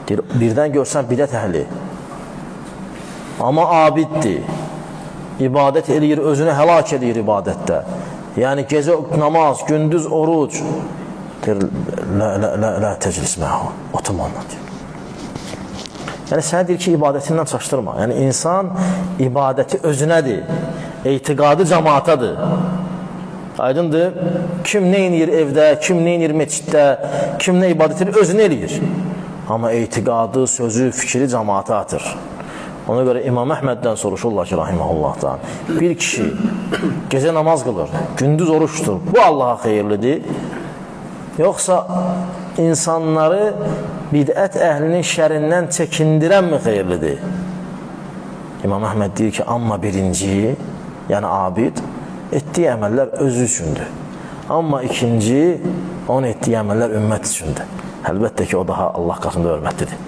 Deyir, birdən görsən bidət əhli, amma abiddir, ibadət eləyir, özünü həlak eləyir ibadətdə. Yəni gecə namaz, gündüz oruc. Deyir, lə teclis məhu, oturma onunla deyir. Yəni sənə deyir ki, ibadətindən çaşdırma. Yəni insan ibadəti özünədir, etiqadı cəmaatadır. Aydındır? Kim nə eləyir evdə, kim nə eləyir meçiddə, kim nə ibadət edir, özünü eləyir. Amma etiqadı, sözü, fikri cəmaata atır. Ona görə İmam Əhməddən soruşurlar ki, rahiməhullahdan, bir kişi gecə namaz qılır, gündüz oruç tutur, bu Allaha xeyirlidir? Yoxsa insanları bidət əhlinin şərindən çəkindirən mi xeyirlidir? İmam Əhməd deyir ki, amma birinci, yəni abid, etdiyi əməllər özü üçündür. Amma ikinci, onun etdiyi əməllər ümmət üçündür. Əlbəttə ki, o daha Allah qatında hörmətlidir.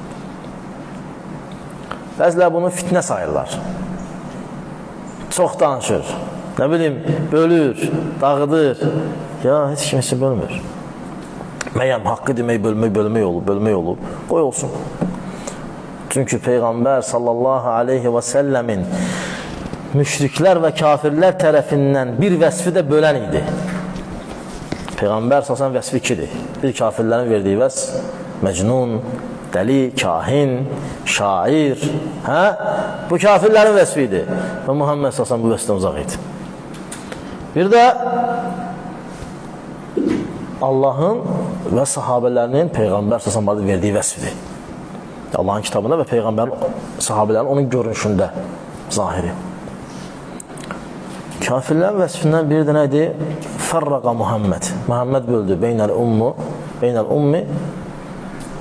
Bəzilər bunu fitnə sayırlar. Çox danışır, nə bilim, bölür, dağıdır. Ya, heç kimsə bölmür. Məyəm haqqı demək, bölmək olub, bölmək olub. Qoy olsun. Çünki Peyğəmbər sallallahu aleyhi və səlləmin müşriklər və kafirlər tərəfindən bir vəsfi də bölən idi. Peyğəmbər sallallahu vəsfi ikidir. Bir kafirlərin verdiyi vəsf, məcnun, dəli, kahin, şair, hə? Bu kafirlərin vəsfi idi. Və Muhammed sallallahu bu vəsfdən uzaq idi. Bir də Allahın və sahabələrinin Peyğəmbər sallallahu verdiyi vəsfidir. Allahın kitabında və Peyğəmbərin sahabələrin onun görünüşündə zahiri. Kafirlərin vəsfindən biri də nə idi? Fərraqa Muhammed. Muhammed böldü. Beynəl ummi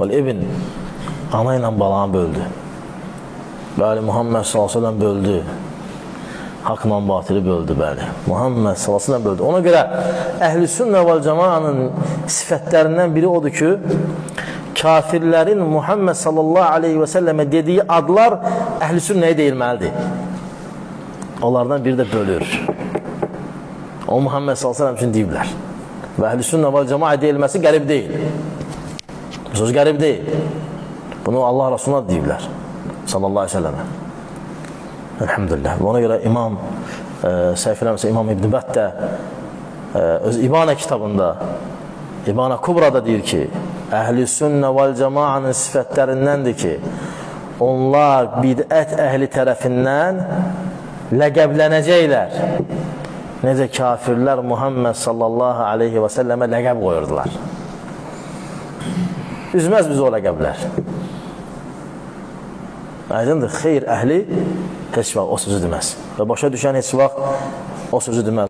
vəl ibn. Ana ilə balanı böldü. Bəli, Muhammed sallallahu əleyhi və səlləm böldü. Haqla batili böldü, bəli. Muhammed sallallahu əleyhi və səlləm böldü. Ona görə əhl-i sünnə vəl cemaanın sifətlərindən biri odur ki, kafirlərin Muhammed sallallahu aleyhi və səlləmə dediyi adlar əhl-i sünnəyə deyilməlidir. Onlardan biri də bölür. O Muhammed sallallahu əleyhi və səlləm üçün deyiblər. Və əhl-i sünnə vəl cemaə deyilməsi qərib deyil. Bu söz qərib deyil. Bunu Allah Rasuluna deyiblər. Sallallahu aleyhi və səlləmə. Elhamdülillah. Və ona görə İmam səhv eləmirəmsə İmam İbn Bəttə öz İbana kitabında İbana Kubrada deyir ki, əhl-i sünnə vəl cemaanın sifətlərindəndir ki, onlar bidət əhli tərəfindən ləqəblənəcəklər. Necə kafirlər Muhammed sallallahu aleyhi və səlləmə ləqəb qoyurdular. Üzməz bizi o ləqəblər. Aydındır, xeyr əhli heç vaxt o sözü deməz. Və başa düşən heç vaxt o sözü deməz.